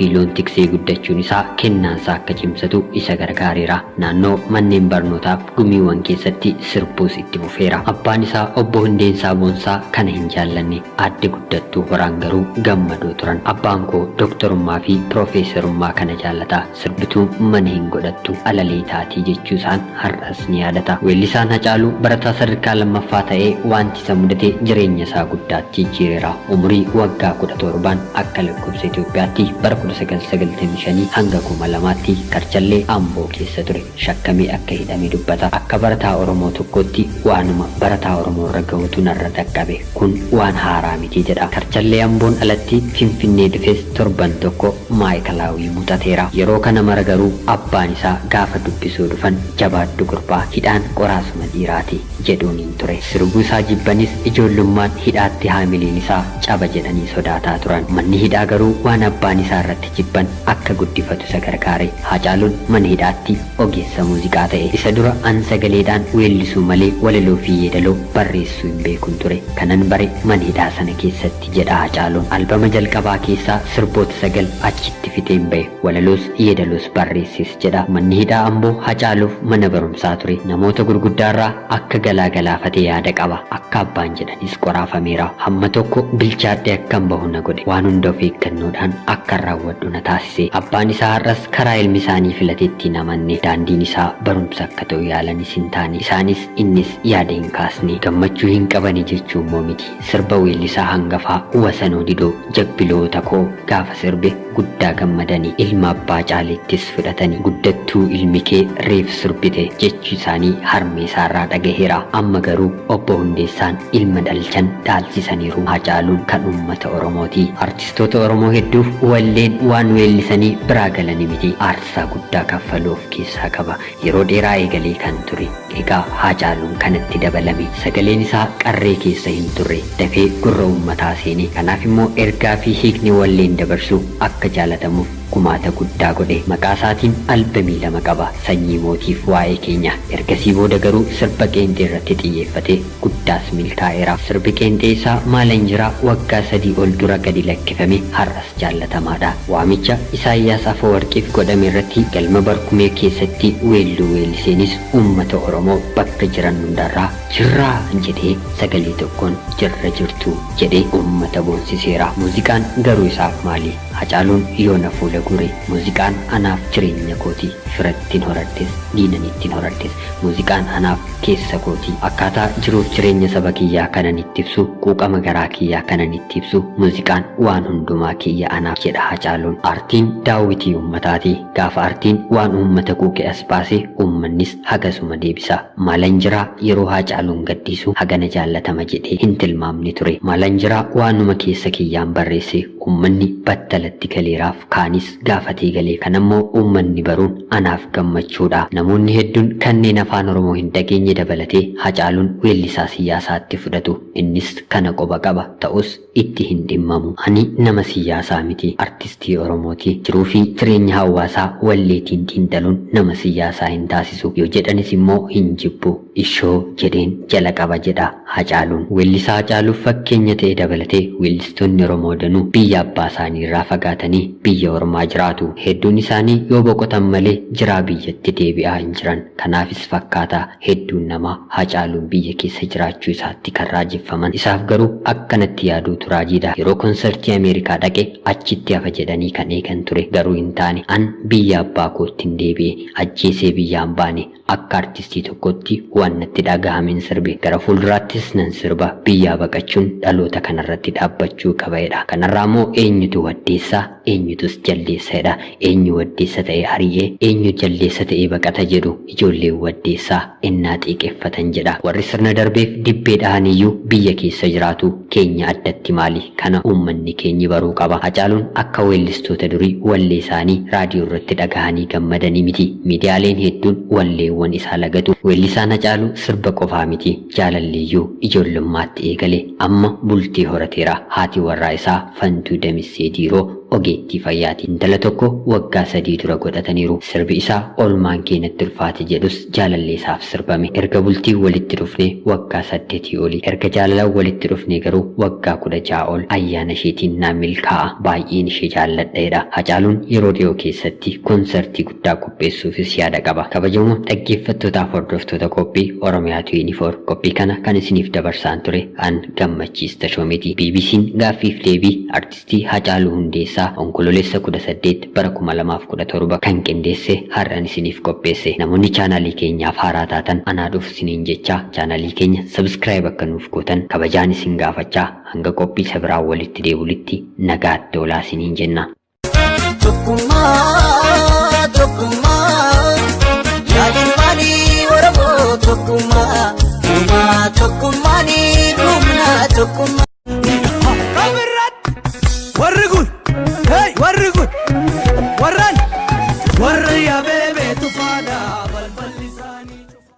fi loon tiksee guddachuun isaa kennaansaa akka cimsatu isa gargaareera. Naannoo manneen barnootaaf gumiiwwan keessatti sirbuus itti fufeera. Abbaan isaa obbo Hundeensaa Boonsaa kana hin jaallanne. Aadde Guddattuu Horaan garuu gammadoo turan. Abbaan koo dooktorummaa fi piroofeesarummaa kana jaallata. Sirbituu mana hin godhattu alalee taatii jechuu isaan har'as ni yaadata. Weellisaan Hacaaluu barataa sadarkaa lammaffaa ta'ee wanti isa mudate jireenya isaa guddaatti jijjiireera. Umurii waggaa 17 akka lakkoofsa Itoophiyaatti bara 1995 hanga 2000tti Karchallee Amboo keessa ture. Shakkamee akka hidhame dubbata. Akka barataa Oromoo tokkootti waanuma barataa Oromoo irra gahutu narra dhaqqabe. Kun waan haaraa miti jedha. Karchallee Amboon alatti Finfinnee dhufes torban tokko maayikalaawii muuxateera. Yeroo kana mara garuu abbaan isaa gaafa dubbisuu dhufan jabaadhu gurbaa hidhaan qoraasuma dhiiraati jedhuuniin ture. Sirbuu isaa jibbanis ijoollummaan hidhaatti haamiliin isaa caba jedhanii sodaataa turan. Manni hidhaa garuu waan abbaan isaa irratti jibban akka guddifatu isa gargaare. Haacaaluun mana hidhaatti ogeessa muuziqaa ta'e. Isa dura an sagaleedhaan weellisuu malee walaloo fi yeedaloo barreessuu hin beekun ture. Kanan bare mana hidhaa sana keessatti jedha Haacaaluun. Albama jalqabaa keessaa sirboota 9 achitti fixeen bahe. Walaloos yeedaloos barreessis jedha. Manni hidhaa Amboo Haacaaluuf mana barumsaa ture. Namoota gurguddaarraa akka galaa galaafatee yaada qaba. Akka abbaan jedhanis qoraafameera. Hamma tokko bilchaadhee akkan bahu na godhe. Waan hunda of eeggannoodhaan akkan raawwadhu na taasise. Abbaan isaa har'as karaa ilmi isaanii filatetti hin amanne. Daandiin isaa barumsa akka ta'u yaalanis hin taane. Isaanis innis yaada hin kaasne. Gammachuu hin qabani jechuu immoo miti. Sirba weellisaa hangafaa Wasanoo Didoo jabbiloota koo gaafa sirbe guddaa gammadani. Ilma abbaa caaleettis fudhatani. Guddattuu ilmi kee reef sirbite jechuu isaanii harmee isaarraa dhagaheera. Amma garuu obbo Hundeessaan ilma dhalchan dhaalchisaniiru. Haacaaluun kan uummata Oromooti. Artistoota Oromoo hedduuf walleen waan weellisanii biraa galani miti. Aarsaa guddaa kaffaluu of keessaa qaba. Yeroo dheeraa eegalee kan ture. Egaa Haacaaluun kanatti dabalame. Sagaleen isaa qarree keessa hin turre. Dafee gurra uummataa seene. Kanaaf immoo ergaa fi hiikni walleen dabarsu akka jaalatamuuf gumaata guddaa godhe. Maqaa isaatiin albamii 2 qaba. Sanyii mootiif waa'ee keenya. Ergasii booda garuu sirba qeenxee irratti xiyyeeffate guddaas milkaa'eera. Sirbi qeenxee isaa Maalan Jiraa waggaa 3 ol dura gadi lakkifame har'as jaallatamaadha. Waamicha Isaayyaas Afawarqiif godhame irratti galma barkumee keessatti weelluu weelliseenis uummata Oromoo bakka jiran hundarraa jirraa jedhee sagalee tokkoon jirra jirtu jedhee uummata boonsiseera. Muuziqaan garuu isaaf maali? Hacaaluun yoona fuula guure. Muuziqaan anaaf jireenya kooti. Firattiin horadhes, diinanittiin horadhes. Muuziqaan anaaf keessa kooti. Akkaataa jiruuf jireenya saba kiyyaa kanan itti ibsu, quuqama garaa kiyyaa kanan itti ibsu, muuziqaan waan hundumaa kiyya anaaf jedha Hacaaluun. Aartiin daawwitii uummataati. Gaafa aartiin waan uummata quuqe as baase, uummannis hagasuma deebisa. Maalan jiraa yeroo Haacaaluun gadhiisu hagana jaallatama jedhee hin tilmaamne ture. Maalan jiraa waanuma keessa kiyyaan barreesse uummanni battalatti galeeraaf kaanis gaafatee galee. Kanammoo uummanni baruun anaaf gammachuudha. Namoonni hedduun kanneen afaan Oromoo hin dhageenye dabalatee Haacaaluun weellisaa siyaasaatti fudhatu. Innis kana qoba qaba. Ta'us itti hin dhimmamu. Ani nama siyaasaa miti. Artistii Oromooti. Jiruu fi jireenya hawaasaa walleetiin xiinxaluun nama siyaasaa hin taasisu. Yoo jedhanis immoo hin jibbu. Ishoo jedheen jala qaba jedha Haacaaluun. Weellisaa Haacaaluuf fakkeenya ta'e dabalatee weellistoonni Oromoo danuu biyya abbaa isaanii irraa fagaatanii biyya ormaa jiraatu. Hedduun isaanii yoo boqotan malee jiraa biyyatti deebi'aa hin jiran. Kanaafis fakkaata hedduun namaa Haacaaluun biyya keessa jiraachuu isaatti kan raajeffaman. Isaaf garuu akkanatti yaaduutu raajiidha. Yeroo konsartii Ameerikaa dhaqe achitti hafa jedhanii kan eegan ture. Garuu hin taane. An biyya abbaa kootti hin deebi'e. Ajjeesee biyyaan baane. Akka artistii tokkotti waan natti dhagahameen sirbe. Gara fuulduraattis nan sirba. Biyyaa baqachuun dhaloota kanarratti dhaabbachuu qaba jedha. Kanarraa immoo eenyutu waddeessa, eenyutus jaldeessa jedha. Eenyu waddeessa ta'ee ari'ee, eenyu jaldeessa ta'ee baqata jedhu ijoolleen waddeessaa ennaa xiiqeffatan jedha. Warri sirna darbeef dibbee dhahaniyyuu biyya keessa jiraatu. Keenya addatti maali? Kana uummanni keenyi baruu qaba. Hacaaluun akka weellistoota durii wallee isaanii raadiyoo irratti dhagahanii gammadanii miti. Miidiyaaleen hedduun walleewwan isaa lagatu. Weellisaan Hacaaluu sirba qofaa miti. Jaalalliyyuu ijoollummaatti eegale. Amma bultii horateera. Haati warraa isaa Fantuu Damissee Diiroo ogeettii fayyaati. Intala tokko waggaa 3 dura godhataniiru. Sirbi isaa Oolmaan kee natti ulfaate jedhus jaalalleesaaf sirbame. Erga bultiin walitti dhufnee waggaa saddetii oli. Erga jaalalaan walitti dhufnee garuu waggaa 16 ol. Ayyaana isheetiin naa milkaa'a. Baay'een ishee jaalladha jedha. Hacaaluun yeroo dhiyoo keessatti konsartii guddaa qopheessuufis yaada qaba. Kabajamoo dhaggeeffattootaaf hordoftoota qophii Oromiyaa 24 qophii kana kan isiniif dabarsaan ture an Gammachiis Tashoomeeti. BBC'n gaaffiif deebii Artistii Hacaaluu Hundeessaa Onkololeessa 18 bara 2017 kan qindeesse har'an isiniif qopheesse. Namoonni chaanaalii keenyaaf haaraa taatan anaa dhufu isiniin jechaa chaanaalii keenya subscribe akka nuuf gootan kabajaan isin gaafachaa hanga qophii isa biraan walitti deebinutti nagaatti oolaa isiniin jenna. Tokkummaa, tokkummaa, yaa ilmaanii Oromoo tokkummaa, uumaa tokkummaanii humna tokkummaa. Kabirratti warri kun, hey, warri kun warra